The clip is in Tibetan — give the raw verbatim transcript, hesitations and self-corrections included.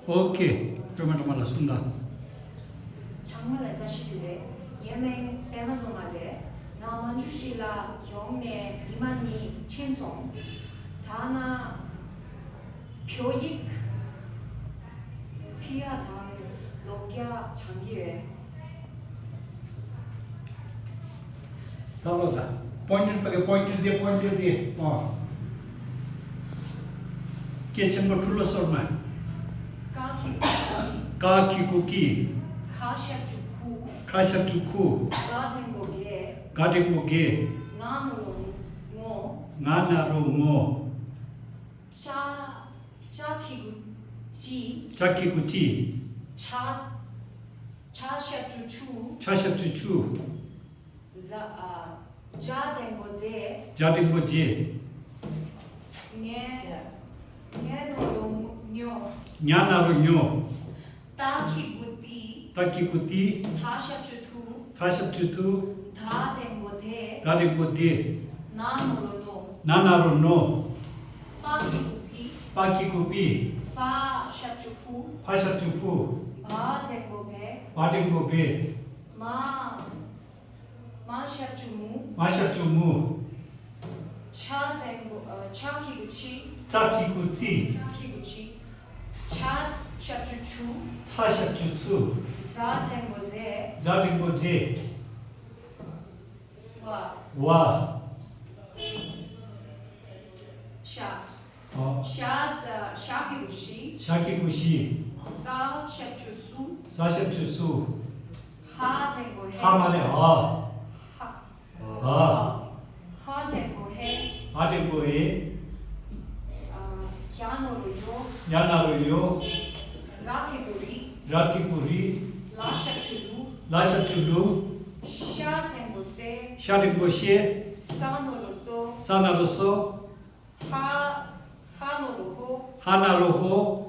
ཨོ་ཁེ། སྒྲོལ་མ་སྒྲོལ་མ་ལ་གསུངས་དང་། ཚང་མ་ལ་བཀྲ་ཤིས་བདེ་ལེགས། ངའི་མིང་པད་མ་སྒྲོལ་མ་རེད། ང་མན་ཇུ་ཤྲི་ལ་ཡོང་ནས་ཉི་མ་གཉིས་ཕྱིན་སོང་། ཐ་ན་བོད་ཡིག་ཁྲིད་ཡ་དང་ཀློག་ཡ་སྦྱང་གི་ཡོད། ད་ལོ་ད། པོ་ཡིན་ཊི་ཕ་གི་པོ་ཡིན་ཊི་དེ་པོ་ཡིན་ཊི་དེ། ཨོ། སྐད་ཆེན་པོ་ཁྲུ་ལོ་སོར་མ། ཀ་གི་གུ་ཀི། ཀ་གི་གུ་ཀི། ཁ་ཞབས་ཀྱུ་ཁུ། ཁ་ཞབས་ཀྱུ་ཁུ། ག་འགྲེང་བུ་གེ། ག་འགྲེང་བུ་གེ། ང་ན་རོ་ངོ། ང་ན་རོ་ངོ། ཅ། ཅ་གི་གུ་ཅི། ཅ་གི་གུ་ཅི། ཆ། ཆ་ཞབས་ཀྱུ་ཆུ། ཆ་ཞབས་ཀྱུ་ཆུ། ཛ། ཨ། ཇ་འགྲེང་བུ་ཇེ། ཇ་འགྲེང་བུ་ཇེ། ཉ། ཉ་ན་རོ་ཉོ། ཉ་ན་རོ་ཉོ། ཏ་གི་གུ་ཏི། ཏ་གི་གུ་ཏི། ཐ་ཞབས་ཀྱུ་ཐུ། ཐ་ཞབས་ཀྱུ་ཐུ། ད་འགྲེང་བུ་དེ། ད་འགྲེང་བུ་དེ། ན་ན་རོ་ནོ། ན་ན་རོ་ནོ། པ་གི་གུ་པི། པ་གི་གུ་པི། ཕ་ཞབས་ཀྱུ་ཕུ། ཕ་ཞབས་ཀྱུ་ཕུ། བ་འགྲེང་བུ་བེ། བ་འགྲེང་བུ་བེ། མ། མ་ཞབས་ཀྱུ་མུ། མ་ཞབས་ཀྱུ་མུ། ཆ་འགྲེང་བུ། ཨ། ཆ་གི་གུ་ཆི། ཚ་གི་གུ་ཚི། ཆ་གི་གུ་ཆི། ཆ་ཞབས་ཀྱུ་ཆུ། ཚ་ཞབས་ཀྱུ་ཚུ། ཛ་འགྲེང་བུ་ཛེ། ཛ་འགྲེང་བུ་ཛེ། ཝ། ཝ། ཤ། ཨོ། ཤ་ད། ཤ་གི་གུ་ཤི། ཤ་གི་གུ་ཤི། ས་ཞབས་ཀྱུ་སུ། ས་ཞབས་ཀྱུ་སུ། ཧ་འགྲེང་བུ་ཧེ། ཧ་མ་རེད། ཧ། ཧ། ཧ། ཧ་འགྲེང་བུ་ཧེ། ཧ་འགྲེང་བུ་ཧེ། ཨ། ཡ་ན་རོ་ཡོ། ཡ་ན་རོ་ཡོ། ར་གི་གུ་རི། ར་གི་གུ་རི། ལ་ཞབས་ཀྱུ་ལུ། ལ་ཞབས་ཀྱུ་ལུ། ཤ་འགྲེང་བུ་ཤེ། ཤ་འགྲེང་བུ་ཤེ། ས་ན་རོ་སོ། ས་ན་རོ་སོ། ཧ། ཧ་ན་རོ་ཧོ། ཧ་ན་རོ་ཧོ།